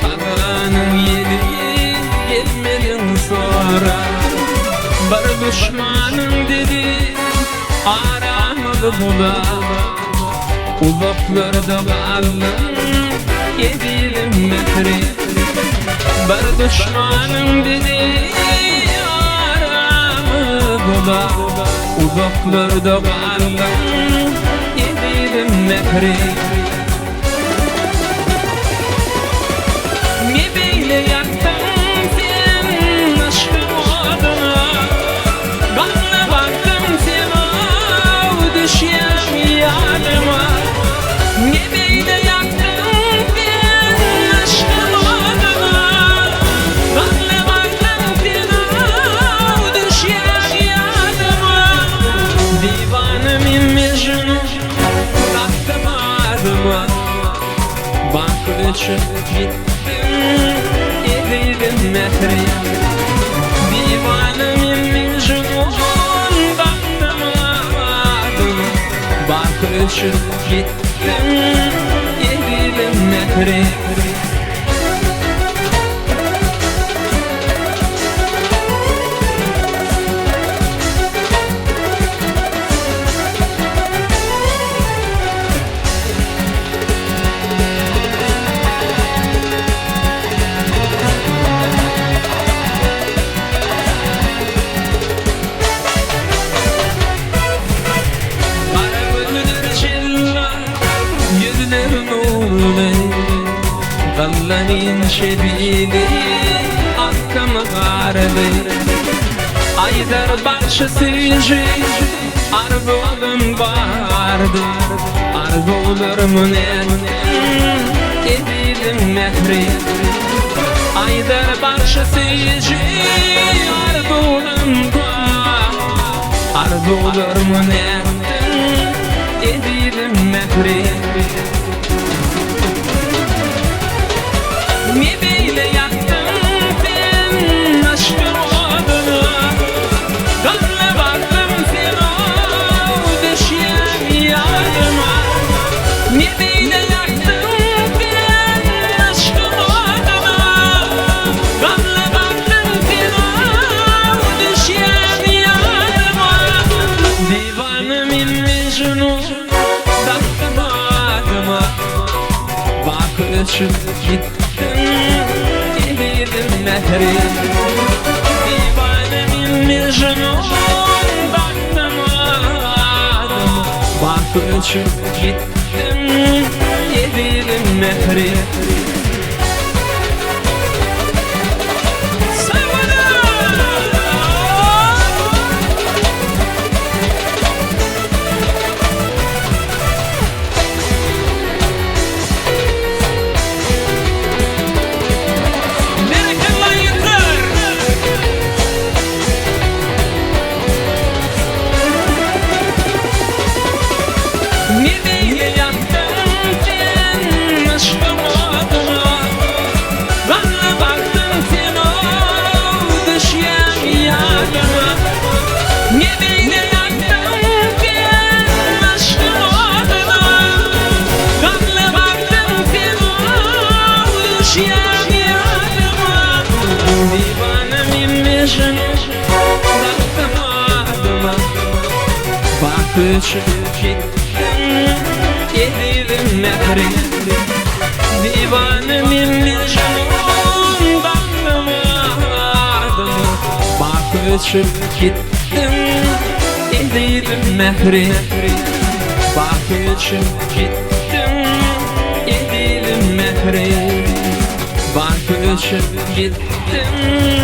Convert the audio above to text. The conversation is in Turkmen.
Hazanyň ýeli gelmediň sora. Bir duşmanyň dili aramyzy bula. Uzaklarda galdyň ezizim mähri. Bir duşmanyň dili aramyzy bula. Uzaklarda galdyň ezizim mähri. Ne beýle ýakdyň sen yşkyň oduny, Gamly bagtym sen-ow düşýäň ýadyma. Ne beýle ýakdyň sen yşkyň oduny, Gamly bagtym sen-ow düşýäň ýadyma. Diwana men Mejnun. Dakdym adyma Bak öçüp gitdim Ezizim mähri Diwana men Mejnun Dakdym adyma Bak öçüp gitdim Ezizim mähri. Gara gözler jella, ýüzler nurly, Gallan inçe bili, akym garly. Aýdar bagşy süýji arzuwym bardy, Arzuwlarym nätdim, ezizim mähri. Aýdar bagşy süýji arzuwym bar, Arzuwlarym nätdim, ezizim mähri. Ne beýle ýakdyň sen yşkyň oduny, Gamly bagtym sen-ow düşýäň ýadyma. Ne beýle ýakdyň sen yşkyň oduny, Gamly bagtym sen-ow düşýäň ýadyma. Diwana men Mejnun dakdym adyma. Bak öçüp gitdim ezizim mähri. Diwana men Mejnun dakdym adyma. Bak öçüp gitdim ezizim mähri. Berekella ýigitler! Ne beýle ýakdyň sen yşkyň oduny, Gamly bagtym sen-ow düşýäň ýadyma. Ne beýle ýakdyň sen yşkyň oduny, Gamly bagtym sen-ow düşýäň ýadyma. Diwana men Mejnun dakdym adyma. Bak öçüp gitdim ezizim mähri. Diwana men Mejnun dakdym adyma. Bak öçüp gitdim ezizim mähri. Bak öçüp gitdim ezizim mähri. Bak öçüp gitdim.